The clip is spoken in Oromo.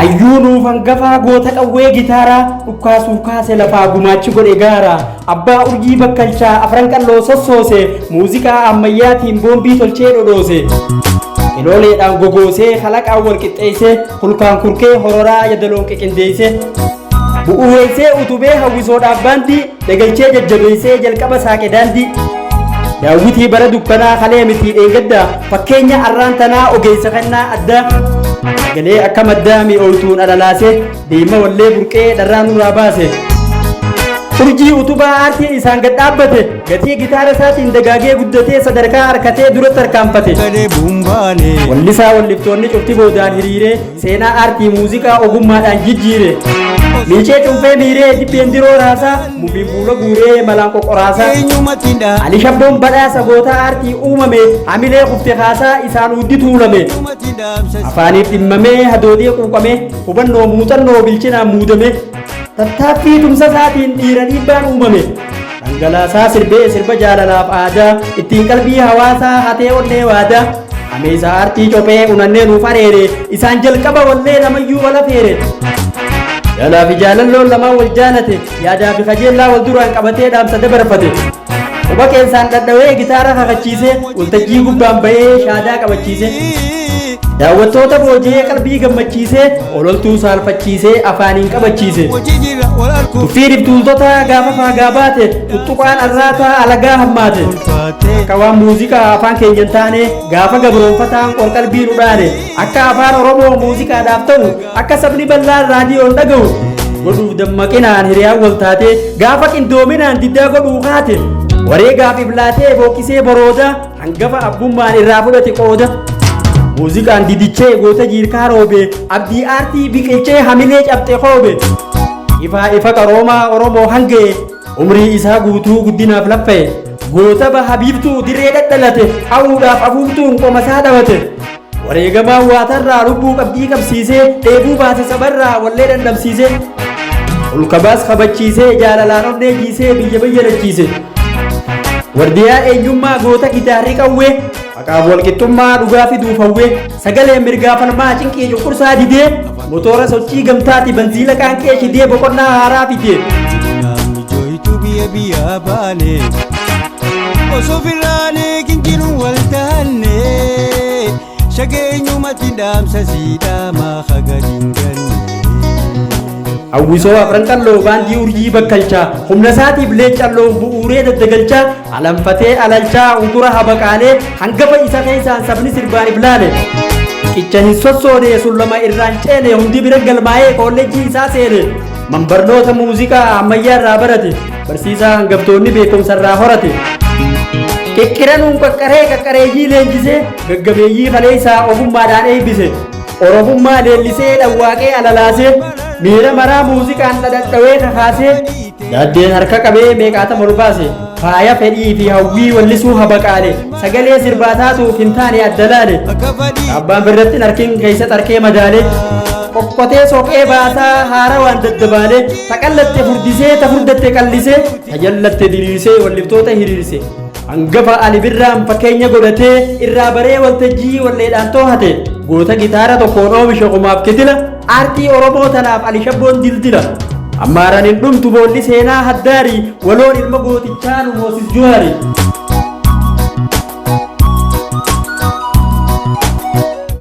Hayyuu nuuf hangafaa goota qawwee gitaaraa dhukkaasuuf kaase lafaa gumaachi godhe gaara. Abbaa Urjii Bakkalchaa Afran Qalloo sossoose, muuziqaa ammayyaatiin boombii tolchee dhodhoose. Kilooleedhaan gogoosee, kalaqaan wal qixxeessee, kulkaan kurkee hororaa yadaloon qiqindeessee. Bu'uureessee utubee hawwisoodhaaf baandii dagalchee jajjabeessee jalqaba saaqe daandii. Daawwitii bara dukkanaa kalee mitii dheengaddaa, fakkeenya arraan tanaa ogeessa kennaa addaa. Sagalee akka maddaa mi'ooytuun alalaasee, deema wallee burqee dharraa nurraa baase. Urjii utubaa aartiin isaan gad dhaabbate, gatii gitaara isaatiin dagaagee guddatee sadarkaa harkatee duratti harkaanfate. Galee buumbaane. Wallisaa walliftoonni cufti boodaan hiriiree, seenaa aartii muuziqaa ogummaadhaan jijjiire. Miicee cunfee miiree dibbeen diroo raasaa, mufiin fuula guuree malaan qoqqoraasaa. Eenyumatti dha. Ali Shabboon badhaasa goota aartii uumame, hamilee kufte kaasaa isaan hundi tuulame. Eenyumatti dhaamsa. Afaaniif dhimmamee hadoodee quuqamee, hubannoo muuxannoo bilchinaan muudame. Tattaaffii tumsa isaatiin dhiira dhiibbaan uumame. Dhangalaasaa sirbee sirba jaalalaaf aadaa, ittiin qalbii hawaasaa hatee onnee waadaa. Ameesa aartii cophee unannee nuuf areere, isaan jalqaba wallee namayyuu wala feere. Jaalaa fi jaalalloon lamaan wal jaalate, yaadaa fi kajeellaa wal duraan qabatee dhaamsa dabarfate. Quba qeensaan dhadhawee gitaara kakachiise, waltajjii gubbaan bahee shaadaa qabachiise. Daawwattoota booji'ee qalbii gammachiisee, ololtuu saalfachiisee afaaniin qabachiise. Hojii jira wal arguuf. Tuffii dhibtuultota gaafa faagaa baate, tuttuqaan arraataa alagaa hammaate. Ulfaatee. Akka waan muuziqaa afaan keenya hin taane, gaafa gabroonfataan qorqalbii nu dhaane, akka afaan Oromoo muuziqaadhaaf ta'u, akka sabni bal'aan raadiyoon dhaga'u godhuuf dammaqinaan hiriyaan wal taate, gaafa qindoominaan diddaa godhuu kaate, wareegaaf iblaatee bookkisee borooda, hangafa abbummaan irraa fudhate qooda. Muuziqaan didichee goota jiirkaa roobe, abdii aartii biqilchee hamilee cabxe koobe. Ifaa ifa qaroomaa Oromoo hanga'e, umrii isaa guutuu guddinaaf laffa'e. Goota baha biiftuu dirree dhadhalate, hawuudhaaf afuuftuun qomasaa dhabate. Wareegamaan waatarraa lubbuu qabdii qabsiisee, dheebuu baase sabarraa wallee dhandhamsiisee. Olkabaas kabachiisee jaalalaan onnee jiisee biyya bayyanachiise. Wardiyaa eenyummaa goota gitaarri qawwee, haqaaf walqixxummaa dhugaa fiduuf hawwee, sagalee mirgaa falmaa cinqii cunqursaa didee, motora sochii gamtaati banziila qaanqee shidee boqonnaa haaraa fidee. Namni jooyitu biyya biyyaa baane. Osoo firraanee kinjiruun wal taanne. Shageenyumatti dhaamsa siidhaamaa haga dinganne. Hawwisoo Afran Qalloo baandii Urjii Bakkalchaa, humna isaatiif leecalloon bu'uuree daddagalchaa, alanfatee alalchaa unkura habaqaalee, hangafa isa keessaan sabni sirbaan iblaale. Riqicha hin sossoone sullama irraan ceene, hundi bira galmaa'ee kolleejjii isaa seene. Manbarnoota muuziqaa ammayyaa irraa barate, barsiisaa hangaftoonni beekumsa irraa horate. Qiqqiranuun qaqqaree qaqqareeyyii leenjisee, gaggabeeyyii kaleessaa ogummaadhaan eebbise. Oromummaa leellisee dhawwaaqee alalaasee, miira maraa muuziqaan dhadhadhawee kakaasee, daaddeen harka qabee meeqaatama ol baase. Faaya fedhii fi hawwii wallisuu habaqaale, sagalee sirbaa taatuuf hin taane adda laale. Akka fadhii. Abbaan birratti hin harkin keessa xarkee madaale, qoqqotee soqee baasaa haara waan daddabaale, taqallatte furdisee, ta furdatte qallisee, tajallatte diriirsee walliftoota hiriirse. Hangafa Ali Birraan fakkeenya godhatee irraa baree waltajjii walleedhaan toohate. Goota gitaara tokkoon oomisha kumaaf kitila, aartii Oromoo tanaaf Ali Shabboon dildila. Ammaaran hin dhumtu boolli seenaa haddaari, waloon ilma gootichaa nu moosis Juhaari.